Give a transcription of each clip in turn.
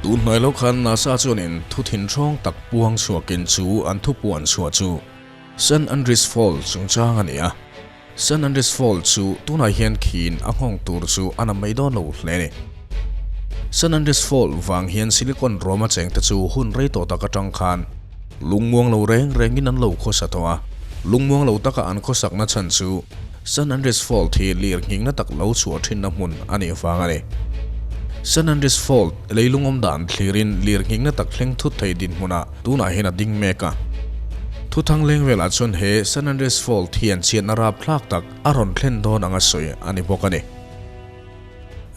Tun hnuai lo khan NASA chuanin thu thinhrawng tak puang chhuakin chu an thu puan chhuah chu San Andreas Fault chungchang a ni a. San Andreas Fault chu tunah hian khiin a nghawng tur chu a na mai dawn lo hle a ni. San Andreas Fault vang hian Silicon Roma chengte chu hun rei tawh tak atang khan lungmuang lo reng rengin an lo khawsa tawh a. Lungmuang lo taka an khawsakna chhan chu San Andreas Fault hi lir nghingna tak lo chhuah thinna hmun a nih vang a ni. San Andreas Fault leilung awm dan thlirin lir nghingna tak thleng thut thei dinhmunah tunah hian a ding mek a. Thuthang leng velah chuan he San Andreas Fault hian chhiatna rapthlak tak a rawn thlen dawn anga sawi a ni bawk a ni.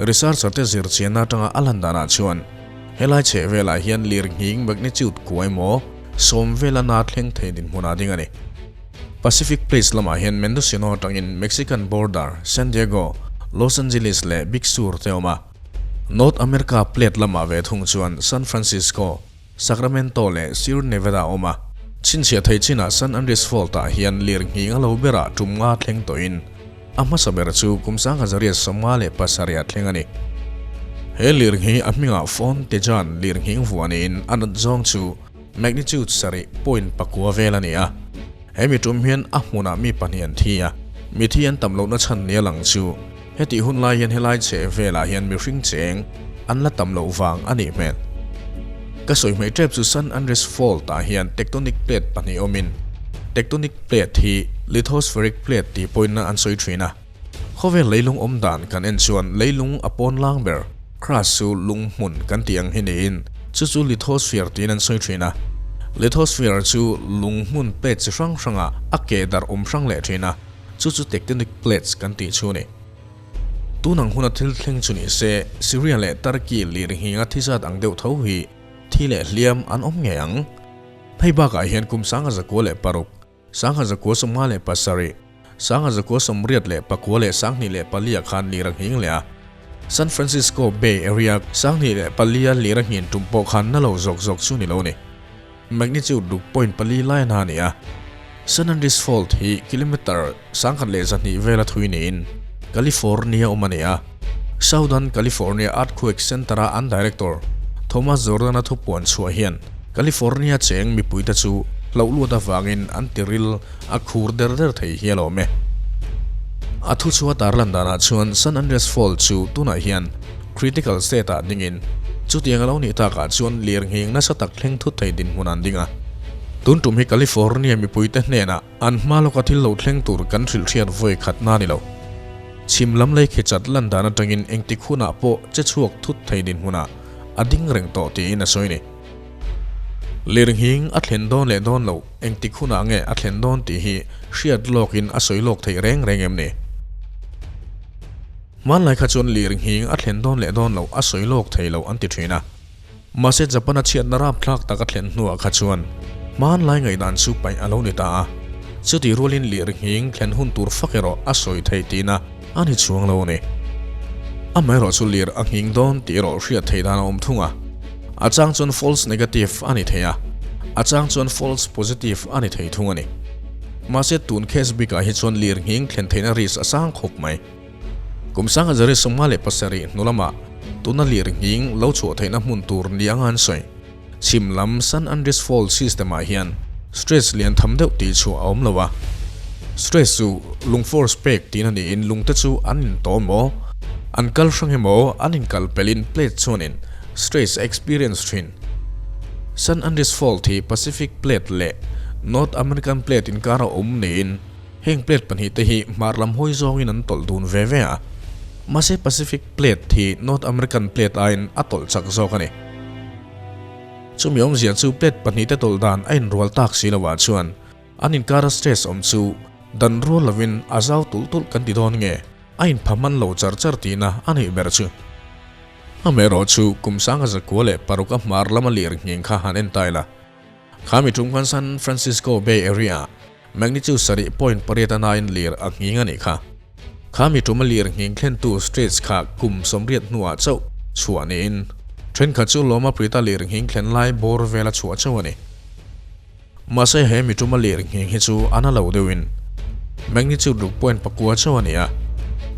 Researcher te zirchianna atanga a lan danah chuan helai chheh velah hian lir nghing magnitude kuai maw sawm vela na thleng thei dinhmunah a ding a ni. Pacific Place lamah hian Mendocino atangin Mexican border, San Diego, Los Angeles leh Big Sur te awm a. North America plate lamah ve thung chuan San Francisco, Sacramento leh Sierra Nevada a awm a. Chhinchhiah thei chinah San Andreas Fault ah hian lir nghing a lo berah tum nga thleng tawhin a hmasa ber chu kum 1957 ah thleng a ni. He lir nghi a hmingah Fon Tejan lir nghing vuah niin a nat zawng chu Magnitude sarih point pakua vel a ni a, hemi tum hian a hmunah mi pahnih an thi a, mithi an tam lohna chhan nia lang chu hetih hun lai hian helai chheh velah hian mihring cheng an la tam loh vang a nih hmel. Ka sawi hmei tep chu San Andreas Fault ah hian tectonic plate pahnih awmin tectonic plate hi lithospheric plate tih pawhin an sawi thin a, khawvel leilung awm dan kan en chuan leilung a pawn lang ber crust chu lung hmun kan tih ang hi niin chu chu lithosphere tiin an sawi thin a. Lithosphere chu lung hmun plate chi hrang hrangah a keh darh awm hrang leh thin a, chu chu tectonic plates kan tih chu a ni. Tun ang huna thil thleng chu ni se Syria leh Turkey lir nghinga thi zat ang deuh tho hi thi leh hliam an awm ngei ang. Hei bakah hian kum 1906, 1957, 1984 leh 2024 khan lir a nghing leh a. San Francisco Bay Area 2004 a lir a nghin tum pawh khan na lo zawk zawk chu ni lo ni. Magnitude ruk point pali lai a na a ni a. San Andreas Fault hi kilometre 1200 vela thui niin California awm a ni a. Southern California Earthquake Center-a an director Thomas Jordan-a thupuan chhuah hian California cheng mipuite chu hlauh luat avangin an tiril a khur der der thei hial awm e. A thu chhuah tarlan danah chuan San Andreas Fault chu tunah hian critical state-ah dingin chutiang a lo nih takah chuan lirnghing nasa tak thleng thut thei dinhmun an ding a. Tun tum hi California mipuite hnenah an hma lawka thil lo thleng tur kan hrilh hriat vawi khatna a ni lo. Chhim lam lei khichat lan dan atangin engtik hunah pawh che chhuak thut thei dinhmunah a ding reng tawh tiin a sawi a ni. Lirnghing a thlen dawn leh dawn loh, engtik hunah nge a thlen dawn tih hi hriat lawkin a sawi lawk theih reng reng em ni? Hmanlai kha chuan lirnghing a thlen dawn leh dawn loh a sawi lawk thei loh an ti thin a. Mahse Japan a chhiatna rapthlak tak a thlen hnuah kha chuan hmanlai ngaihdan chu paih a lo ni ta a. Chutih rualin lirnghing thlen hun tur fak erawh a sawi theih tihna a ni chuang lo a ni. Amaherawh chu lir a nghing dawn tih erawh hriat theih dan a awm thung a. A chang chuan false negative a ni thei a, a chang chuan false positive a ni thei thung a ni. Mahse tun case bikah hi chuan lir nghing thlen theihna risk a sang khawp mai. Kum 1957 hnu lamah tuna lir nghing lo chhuah theihna hmun tur ni anga an sawi. Chhim lam San Andreas Fault system-ah hian stress lian tham deuh tih chhuah a awm lo a. Stress chu lung force pek tihna niin lungte chu an intawm emaw, an kal hrang emaw, an inkal pelhin plate chuanin stress a experience thin. San Andreas Fault hi Pacific Plate leh North American Plate inkara awm niin heng plate pahnihte hi hmar lam hawi zawngin an tawlh dun ve ve a. Mahse Pacific Plate hi North American Plate aiin a tawlh chak zawk a ni. Chumi awmzia chu plate pahnihte tawlh dan a inrual tak si loah chuan an inkara stress awm chu dan rual lovin a zau tulh tulh kan ti dawn nge a inpha hman lo char char tihna a nih ber chu. Amaherawh chu kum 1906 a hmar lama lir nghing kha han en ta ila. Kha mi tum khan San Francisco Bay Area magnitude sarih point pariat a nain lir a nghing a nih kha. Kha mi tum a lir nghing thlentu Straits kha kum 80 hnuah chauh chhuah niin thenkhat chu Lawma Prita lir nghing thlen lai bawr vela chhuah chauh a ni. Mahse he mi tum a lir nghing hi chu a na lo deuhin magnitude ruk point pakua chauh a ni a.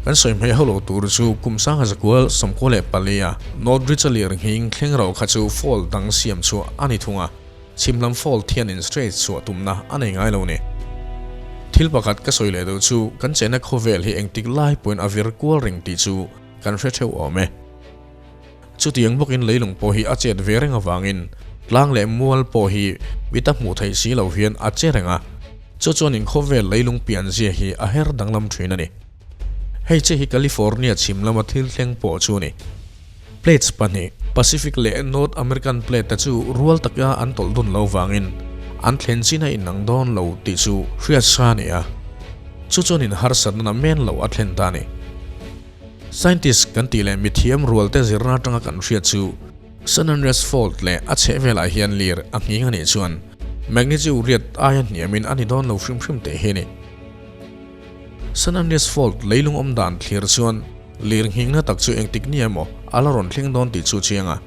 Kan sawi hmeh ho lo tur chu kum sanga zakual 94 a Northridge a lirnghing thleng rauh kha chu fault dang siam chhuah a ni thung a, chhim lam fault hianin straight chhuah tumna a nei ngai lo ni. Thil pakhat ka sawi leh deuh chu kan chenna khawvel hi engtik lai pawhin a vir kual reng tih chu kan hre theuh awm e. Chutiang bawkin leilung pawh hi a chet ve reng avangin tlang leh mual pawh hi mita hmuh theih si lo hian a che reng a, chu chuanin khawvel leilung pian zia hi a her danglam thin a ni. Hei che hi California chhim lama thil thleng pawh chu a ni. Plates pahnih, Pacific leh North American plate te chu rual taka an tawlh dun lo vangin an thlen chin a inang dawn lo tih chu hriat sa a ni a, chu chuanin harsatna na men lo a thlen ta a ni. Scientist kan tih leh mithiam rualte zirna atanga kan hriat chu San Andreas Fault leh a chhehvelah hian lir a nghing a nih chuan magnitude riat aia hniamin a ni dawn lo hrim hrim teh hi a ni. San Andreas Fault leilung awm dan thlir chuan lir nghingna tak chu engtik ni emaw a la rawn thleng dawn tih chu chiang a.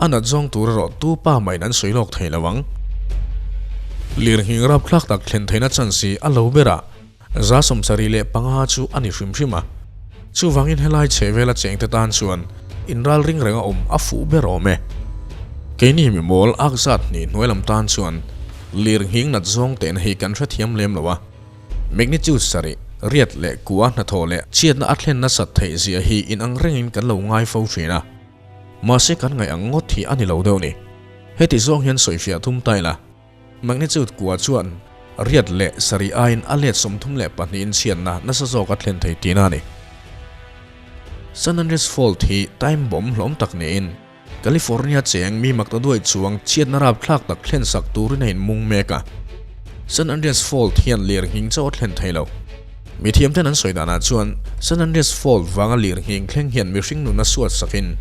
A nat zawng tur erawh tu pa mahin an sawi lawk thei lo ang. Lir nghing rapthlak tak thlen theihna chance hi a lo ber a. 75 chu a ni hrim hrim a. Chuvangin helai chhehvela chengte tan chuan inral ring renga awm a fuh ber awm e. Keini mi mawl ak zat hnih hnuai lam tan chuan lir nghing nat zawng tehna hi kan hrethiam lem lo a. Magnitude sarih, riat leh kua hnathawh leh chhiatna a thlen nasat theih zia hi inang rengin kan lo ngai fo thin a. Mahse kan ngaih ang ngawt hi a ni lo deuh ni. Heti zawng hian sawifiah thum ta ila. Magnitude kua chuan riat leh sarih aiin a let 32 in chhiatna nasa zawk a thlen thei tihna a ni. San Andreas Fault hi time bomb hlawm tak niin California cheng mi maktaduai chuang chhiatna rapthlak tak thlen sak turin a inmung mek a. San Andreas Fault hian lirnghing chauh a thlen thei lo. Mithiamten an sawi danah chuan San Andreas Fault vanga lirnghing thleng hian mihring nuna suat sakin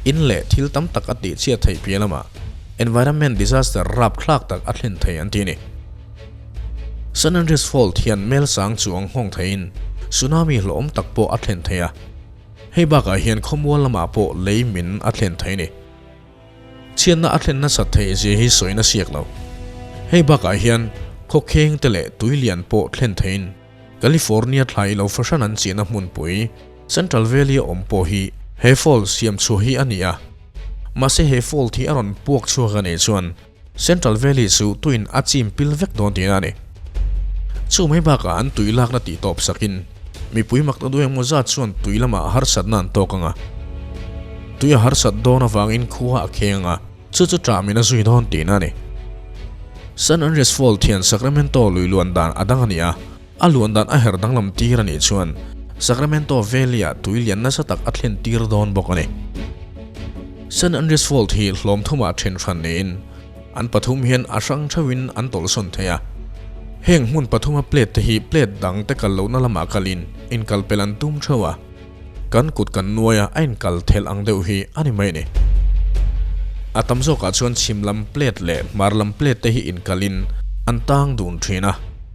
in leh thil tam tak a tihchhiat theih piah lamah environment disaster rapthlak tak a thlen thei an ti a ni. San Andreas Fault hian mel sang chuang nghawng theiin tsunami hlawhawm tak pawh a thlen thei a. Hei bakah hian khawmual lamah pawh lei min a thlen thei a ni. Chhiatna a thlen nasat theih zia hi sawina siak lo. Hei bakah hian khawkheng te leh tui lian pawh thlen theiin California thlai lo fahran an chihna hmunpui Central Valley a awm pawh hi he fault siam chhuah hi a ni a. Mahse he fault hi a rawn puak chhuak a nih chuan Central Valley chu tuin a chim pil vek dawn tihna a ni. Chu mai bakah an tui lakna tih tawp sakin mipui mak ta duh engmaw zat chuan tui lamah harsatna an tawk ang a. Tui a harsat dawn avangin khua a kheng ang a, chu chu ṭah min a zui dawn tihna a ni. San Andreas Fault hian Sacramento lui luan dan a dang a ni a, a luan dan a her danglam tir a nih chuan Sacramento Valley-ah tui lian nasa tak a thlen tir dawn bawk a ni. San Andreas Fault hi hlawm thumah then hran niin an pathum hian a hrang theuhin an tawlhsawn thei a. Heng hmun pathuma plate te hi plate dang te kal lohna lamah kalin inkalpel an tum theuh a. Kan kut kan nuai a, a inkal thelh ang deuh hi a ni mai a ni. A tam zawkah chuan chhim lam plate leh hmar lam plate te hi inkalin an tang dun thin a.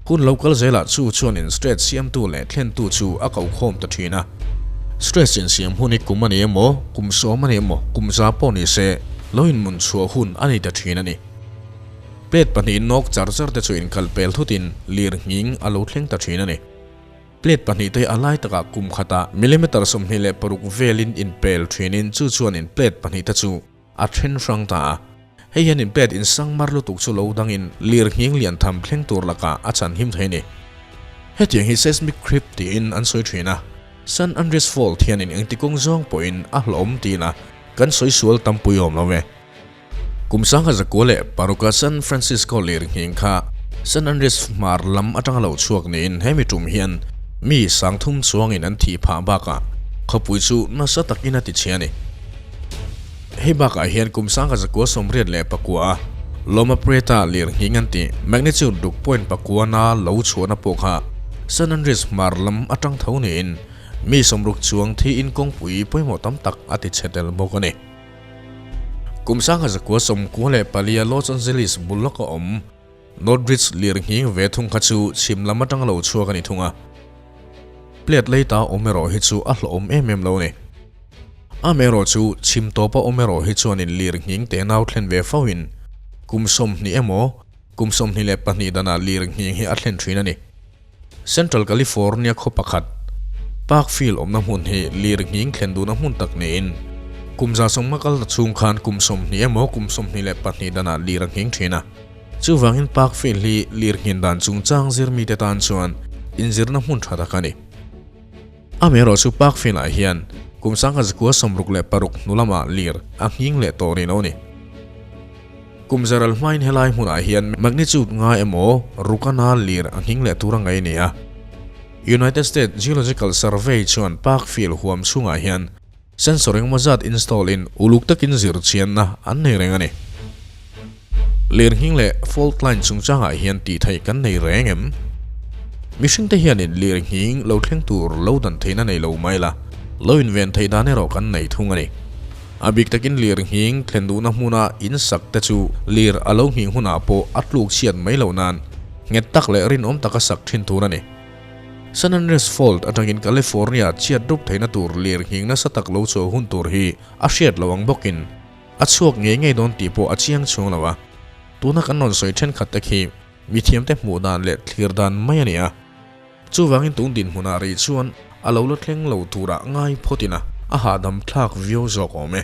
Hun lo kal zelah chu chuanin stress siamtu leh thlentu chu a ko khawm ta thin a. Stress insiam hun hi kum a ni emaw, kum sawm a ni emaw, kum za pawh ni se, lo inmun chhuah hun a ni ta thin a ni. Plate pahnih nawk char char te chu inkal pel thutin lir nghing a lo thleng ta thin a ni. Plate pahnih te a lai takah kum khatah millimeter 26 velin inpel thinin chu chuanin plate pahnih te chu a then hrang ta a. Hei hian in plate insang mar lutuk chu lo dangin lir nghing lian tham thleng tur lakah a chan him thei a ni. Hetiang hi seismic creep tiin an sawi thin a, San Andreas Fault hianin engti kawng zawng pawhin a hlawm tiin a kan sawi sual tampui awm lo e. Kum 1906 a San Francisco lir nghing kha San Andreas hmar lam atanga lo chhuak niin hemi tum hian mi 3000 chuangin an thih phah bakah khawpui chu nasa takin a ti chhe a ni. Hei bakah hian kum 1989 a Loma Prieta lir nghing an tih magnitude ruk point pakua na lo chhuahna pawh kha San Andreas hmar lam atang tho niin mi 60 chuang thiin kawngpui pawimawh tam tak a ti chhe tel bawk a ni. Kum 1994 a Los Angeles bul lawka awm Northridge lir nghing ve thung kha chu chhim lam atanga lo chhuak a ni thung a. Plate lei ta awm erawh hi chu a hlawhawm em em lo a ni. Amaherawh chu chhim tawpa awm erawh hi chuanin lir nghing te nau thlen ve fo in kum 20 emaw kum 22 danah lir nghing hi a thlen thin a ni. Central California khaw pakhat, Park Field awmna hmun hi lir nghing thlen duhna hmun tak niin kum 150 kal ta chhung khan kum 20 emaw kum 22 danah lir a nghing thin a. Chuvangin Park Field hi lir nghin dan chungchang zir mite tan chuan inzirna hmun tha tak a ni. Amaherawhchu Park Field-ah hian kum 1966 hnu lamah lir a nghing leh tawh rih lo a ni. Kum zaral hmain helai hmunah hian magnitude nga emaw rukana lir a nghing leh tur a ngaih a ni a. United States Geological Survey chuan Park Field huam chhungah hian sensor engemaw zat install in uluk takin zir chianna an nei reng a ni. Lir nghing leh fault line chungchangah hian tih theih kan nei reng em? Mihringte hianin lir nghing lo thleng tur lo dan theihna nei lo mai la, lo inven theih dan erawh kan nei thung a ni. A bik takin lir nghing thlen duhna hmuna in sak te chu lir a lo nghing hunah pawh a tluk chhiat mai loh nan nghet tak leh rinawm taka sak thin tur a ni. San Andreas Fault atangin California chhiat rup theihna tur lir nghing nasa tak lo chhuah hun tur hi a hriat lo ang bawkin a chhuak ngei ngei dawn tih pawh a chiang chhung lo a. Tuna kan rawn sawi thenkhat te khi mithiamte hmuh dan leh thlir dan mai a ni a. Chuvangin tun dinhmunah rih chuan a lo la thleng lo turah ngai phawt ina a hahdam thlak viau zawk awm e.